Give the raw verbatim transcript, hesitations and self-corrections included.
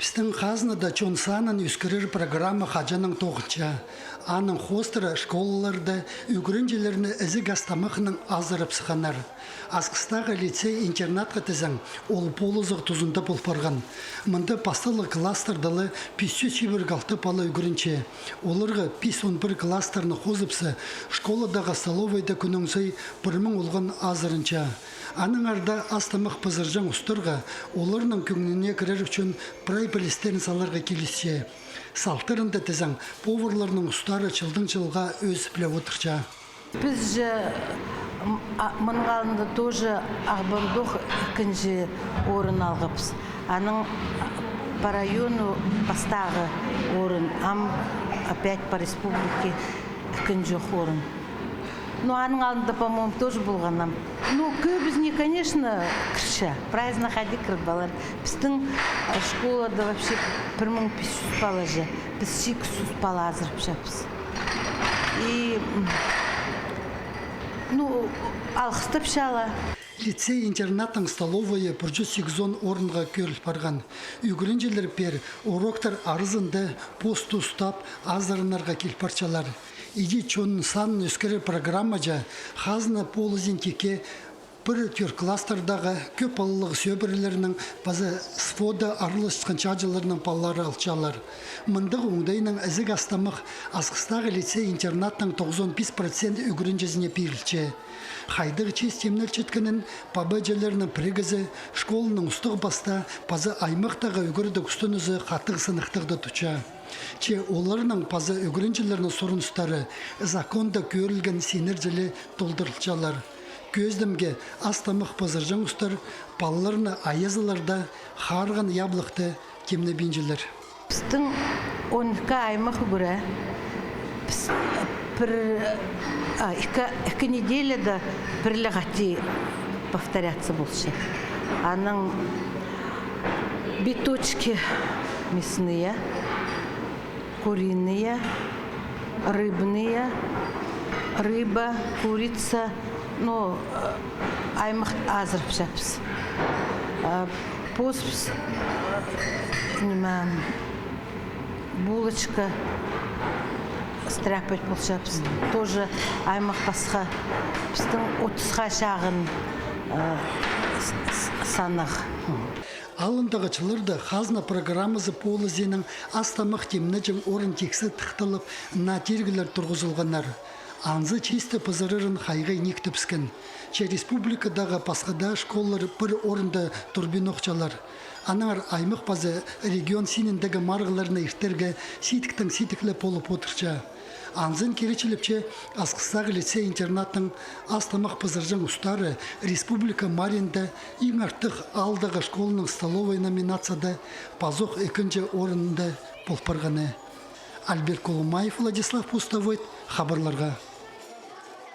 Пістің хазнада чон санын ӧскірер программа хаҷаннаң тоғынча. Аның хоостыра школаларда ӱгренҷілерні ізіг ас-тамахнаң азырап сыхханнар. Асхыстағы лицей-интернатха тізең, ол полызығ тузында пол парған. Мында пасталығ класстарда ла пис чӱс чибіргі алты пала ӱгренче. Оларға пис он пір класстарны хозыбысса, школадағы столовайда кӱннің сай пір муң олған азырынча. Аннаңар даа ас-тамах пызырҷаң устарға оларның кӧңніне кірер ӱчӱн прай пілістерін саларға килісче. Салтарында тізең, поварларның устары чылдаң чылға ӧзіп ле одырча. Піс же, м, а, мының алнында тоже Ағбандох ікінҷі орын алғабыс. Анаң по району пастағы орын, ам опять по республике ікінҷі орын. Ну, аның алнында, по-моему, тоже полғаннам. Ну, кӧбізіне, конечно, кірче. Прайзына хайди кірбеер. Пістің, э, школада вообще пір муң пис чӱс пала же. Піс сигіс чӱс пала азырапчабыс. И, м, ну, алғыстапчалар. Лицей-интернаттың столовайы пір чӱс сигізон орынға кӧріл парған. Ӱгренҷілер пеер уроктар аразында пост устап азыранарға кил парчалар. Иди чон санын ӧскірер программаҷа хазна полызын тикке пір тӧрт класстардағы кӧп палалығ сӧбірелернің паза СФО-да араласчатхан чааҷыларның палалары алчалар. Мындағ оңдайнаң ізіг ас-тамах Асхыстағы лицей-интернаттың тоғызон пис процент ӱгренҷізіне пирілче. Хайдағ чиис тимнелчеткенін паба-іҷелернің пірігізі, школаның устағ-пастаа паза аймахтағы ӱгредіг устынызы хатығ сыныхтағда тутча. Че оларның паза ӱгренҷілернің сурыныстары законда кӧрілген синнер чіли толдырылчалар. Кӧзідімге, ас-тамах пызырҷаң устар палаларны айазыларда харған яблыхты тимнебинчелер. Пістің он ікі аймах ӱгре. Піс пір, а, ікі, ікі неделяда пір ле хати повторяться полча. Анаң биточки мясные, куриные, рыбные, рыба, курица, ну, э, аймах азырапчабыс. А, позыбыс, э, ниме, булочка стряпать полчабыс. Тоже аймах пасха. Пістің отысха чағын, э, с-, с-, саннығ. Алындағы чылларда хазна программазы полызынаң ас-тамах тимнеҷең орын тиксі тыхталып, наа тиргелер турғызылғаннар. Анзы чисті пызырарын хайғай ниик тӧбіскен. Че республикадағы пасха даа школалар пір орында турбинохчалар. Аннаңар аймах паза регион синіндегі марығларны иртерге сидіктең сидік ле полып одырча. Анзын киречілепче Асхыстағы лицей-интернаттың ас-тамах пызырҷаң устары республика марығында иң артых аалдағы школаның столовай номинацияда пазох ікінҷі орында пол парғаны. Альберт Колумаев, Владислав Пустовой, хабарларға.